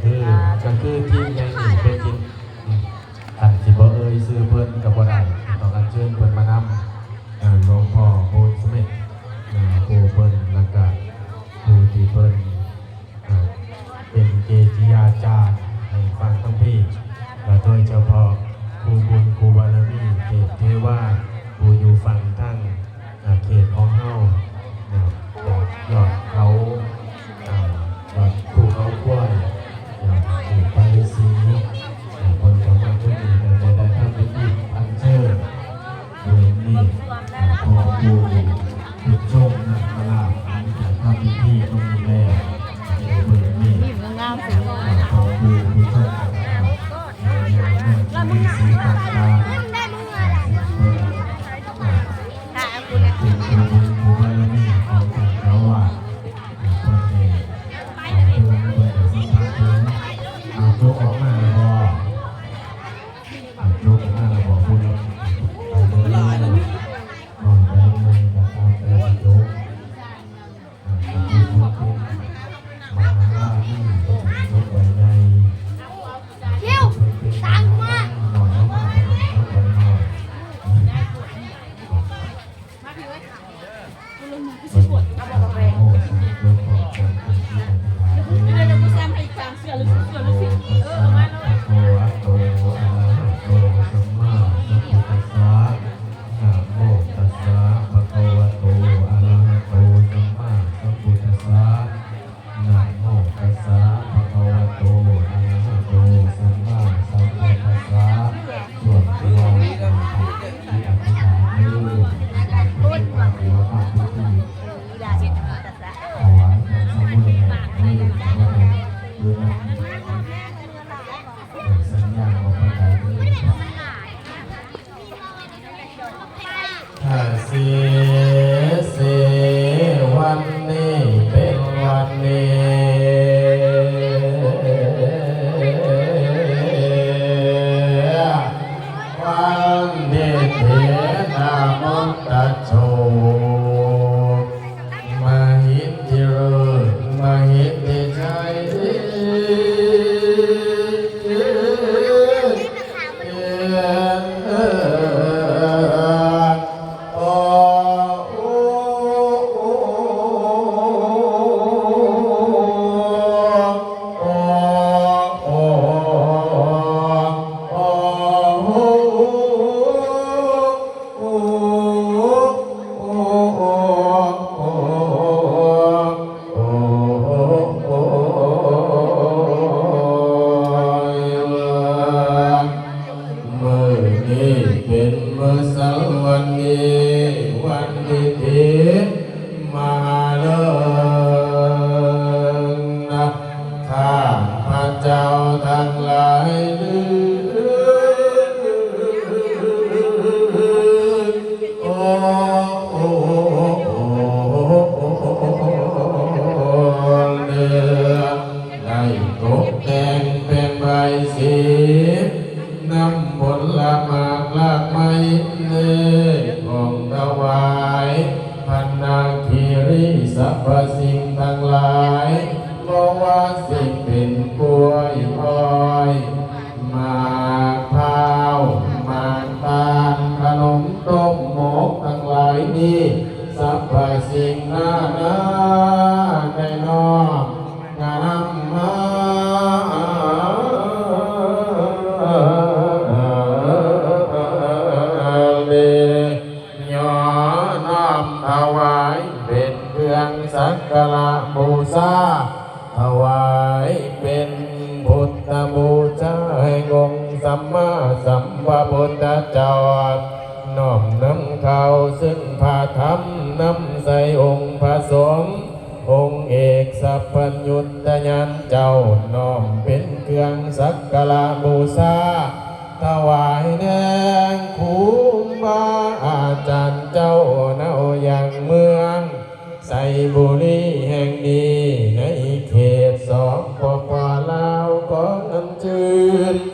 ຄື ກໍຄືທີມໃຫຍ່ນີ້ເປັນທີມ ອືມ ອັນຊິບໍ່ເອີ່ຍຊື່ເພິ່ນກໍບໍ່ໄດ້ ຕ້ອງອັນເຊີນເພິ່ນມານຳ ເອີ່ ຫຼວງພໍ່ໂພນສະເມັດ ເອີ່ ຜູ້ເພິ່ນ ແລ້ວກະຜູ້ທີ່ເພິ່ນ ເປັນເກຈິອາຈານໃຫ້ຟັງທັງພີ ແລະ ໂດຍສະເພາະຄູບຸນຄູບາລະມີເທບເທວາ ຜູ້ຢູ່ຝັ່ງທາງເຂດຂອງເຮົາ ຈາກຍອດເຂົາ ອາ ຍອດພູເຂົາຄວາຍ ຍອດພູພະລືສີ ເພິ່ນກໍມາເທື່ອນີ້ ແລ້ວໄດ້ທຳພິທີອັນເຊີນ ເບິ່ງນີ້ ອ່າ ພໍ່ຄູບຸນຊົງນາຄະລາດ ຫຼັງຈາກທຳພິທີຕົງນີ້ແລ້ວ ເບິ່ງນີ້ ອ່າ ພໍ່ຄູບຸນຊົງນາຄະລາດ ແມ່ຍ່ານາງກິລາສີຕ່າງໆ ອ່າ ເຊິ່ງເພິ່ນ ອ່າ ເປັນຜູ້ບຸນຜູ້ບາລະມີຂອງທ່ານເຈົ້າອາວາດ ອ່າ ເພິ່ນໄດ້ ອ່າ ເພິ່ນໄດ້ສັມຜັດເຖິງ ອ່າ ຕົວອອກມາແລ້ວບໍ່? ອ່າ ໂຈກອອກມາແລ້ວບອກ ຜູ້ລະ ອ່າ ເດີ ນ້ອຍໃດໜຶ່ງກໍຕາມແຕ່ຊິໂຈກ ອ່າ ຜູ້ເພິ່ນເປັນມະຫາລານີ ເພິ່ນກໍຊິໂຈກໃບໃຫຍ່ ຜູ້ເພິ່ນເປັນມະຫາລານີນ້ອຍລົງມາ ເພິ່ນກໍຊິໂຈກໃບນ້ອຍ. ນະໂມຕັດສະ ພະຄະວະໂຕ ອະລະຫະໂຕ ສຳມາສຳພຸດທັດສະ ຊ່ວງທີ່ວ່າອະທິຖານເດີ ອະທິຖານເພື່ອທີ່ວ່າທຳພິທີ ອ່າ ຖວາຍແດ່ສາມະເນນເດີ ເພື່ອນຳ ເອີ ສັນຍານອອກໄປໄກເດີ. ທະເສ ເສ ວັນນີ້ເປັນວັນດີ ວັນດີເດ ນະໂມຕັດໂສ ມະຫິດທິເລີກ ມະຫິດທິໄຊ ມື້ນີ້ເປັນມື້ສັນວັນດີ ວັນດີເດ ມະຫາເລີງນະ ຂ້າພະເຈົ້າທັງຫຼາຍເອີຍ ໂອ ໂອ ໂອ ໂອ ໂອ ເອີ ໄດ້ຕົກແຕ່ງແປງບາຍສີ ນຳຜົນລະໝາກລາກໄມ້ ເລີຍຂອງຖວາຍ ພັນນາຄີຣີ ສັບພະສິ່ງທັງຫຼາຍ ບໍ່ວ່າຊິເປັນກ້ວຍອ້ອຍ ໝາກພ້າວ ໝາກຕານ ຂະໜົມຕົ້ມໝົກທັງຫຼາຍນີ້ ສັບພະສິ່ງນານາ ໄດ້ນ້ອມ ກະນຳມາ ເດ ຍ້ອນນ້ອມຖວາຍ ເປັນເຄື່ອງສັກກາລະບູຊາ ຖວາຍເປັນພຸດທະບູຊາ ແຫ່ງອົງສຳມາສຳພະພຸດທະເຈົ້າ ນ້ອມນຳເຂົ້າເຊິ່ງພະທຳ ນຳໃສ່ອົງພະສົງ ອົງເອກສັບພັນຍຸດຕະຍານເຈົ້າ ນ້ອມເປັນເຄື່ອງສັກກາລະບູຊາ ຖວາຍແດ່ຄູບາອາຈານເຈົ້າ ນາວຍັງເມືອງໄຊບູລີແຫ່ງນີ້.